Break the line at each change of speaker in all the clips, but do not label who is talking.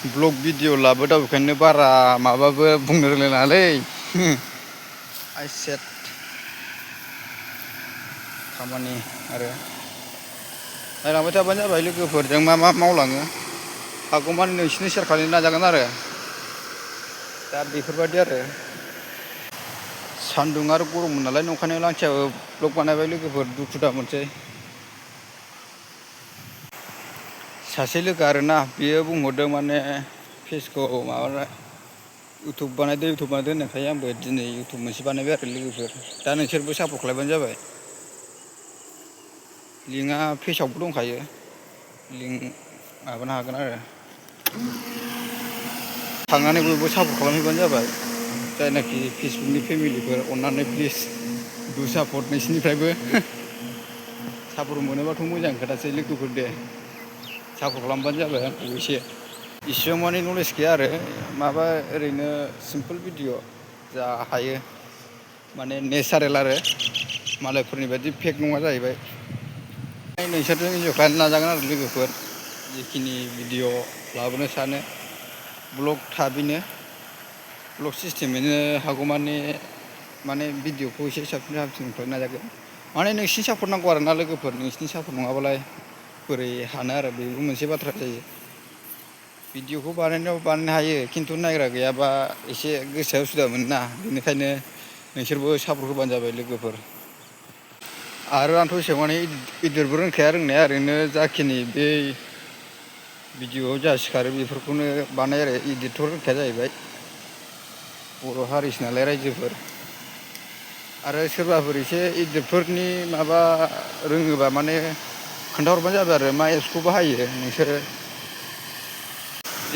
blog video लाबोदा बेखायनो बारा माबाबो बुंनो रोंलायलाङालै आइ सेट खामानि आरो नायलांबाय थाबानो जाबाय लोगोफोरजों मा मा मावलाङो हागौमानि नोंसिनो सेयार खालामनो नाजागोन आरो दा बेफोरबायदि आरो सान्दुं आरो गरममोन नालाय नंखायनो लांथियाबो ब्लग बानायबाय लोगोफोर दुखु दा मोनसै सासे लोगो आरोना बियो बुंहरदों माने फेसखौ माबा इउटुब बानायदो होननायखाय आंबो दिनै इउटुब मोनसे बानायबाय आरो लोगोफोर दा नोंसोरबो सापर्ट खालायबानो जाबाय लिंकआ पेजावबो दंखायो लिंक माबानो हागोन आरो थांनानै बयबो सापर्ट खालामहैबानो जाबाय जायनाखि फेसबुकनि फेमिलिफोर अननानै प्लिज डु सापर्ट नोंसिनिफ्रायबो सापर्ट मोनोबाथ' मोजां खोथासै लोगोफोर दे सापर्ट खालामबानो जाबाय आंखौबो एसे इसिबां माने नलेज गैया आरो माबा ओरैनो सिम्पोल भिडिअ जा हायो माने नेचारेल आरो मालायफोरनि बायदि फेक नङा जाहैबाय नोंसोरजों इन्जय खालामनो नाजागोन आरो लोगोफोर जिखिनि भिडिअ लाबोनो सानो ब्लग थाबैनो ब्लग सिस्टेमैनो हागौमानि माने भिडिअखौ एसे साबसिन खालामनो नाजागोन माने नोंसिनि सापर्ट नांगौ आरो ना लोगोफोर नोंसिनि सापर्ट नङाबालाय बोरै हानो आरो बेबो मोनसे बाथ्रा जायो भिडिअखौ बानायनायाव बानायनो हायो खिन्थु नायग्रा गैयाबा एसे गोसोआ उसुबिदा मोनोना बेनिखायनो नोंसोरबो सापर्ट होबानो जाबाय लोगोफोर आरो आंथ' एसेबां माने इदितबो रोंखाया रोंनाया ओरैनो जाखिनि बै भिडिअआव जा सिखारो बेफोरखौनो बानायो आरो इदितथ' रोंखाया जाहैबाय बर' हारिसो नालाय रायजोफोर आरो सोरबाफोर एसे इदितफोरनि माबा रोङोबा माने खोन्थाहरबानो जाबाय आरो मा एप्सखौ बाहायो नोंसोरो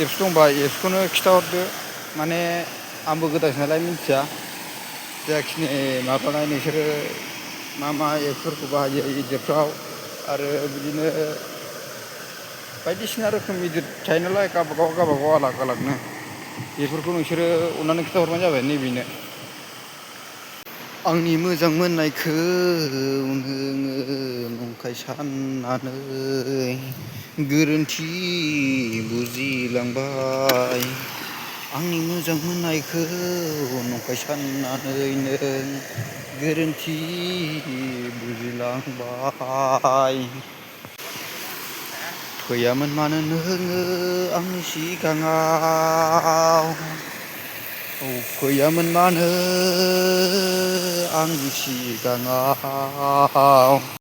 एप्स दंबा एप्सखौनो खिन्थाहरदो माने आंबो गोदानसो नालाय मिथिया जाखिनि माबानाय नोंसोरो मा मा एप्सफोरखौ बाहायो इदितफ्राव आरो बिदिनो बायदिसिना रोखोम इदित थायो नालाय गावबागाव आलाग आलागनो बेफोरखौ नोंसोरो अननानै खिन्थाहरबानो जाबाय नैबेनो आंनि मोजां मोननायखौ नोङो नंखाय साननानै गोरोन्थि बुजिलांबाय आंनि मोजां मोननायखौ नंखाय साननानै नों गोरोन्थि बुजिलांबाय फैयामोन मानो नोङो आंनि सिगाङाव औ फैयामोन मानो आंनि सिगाङाव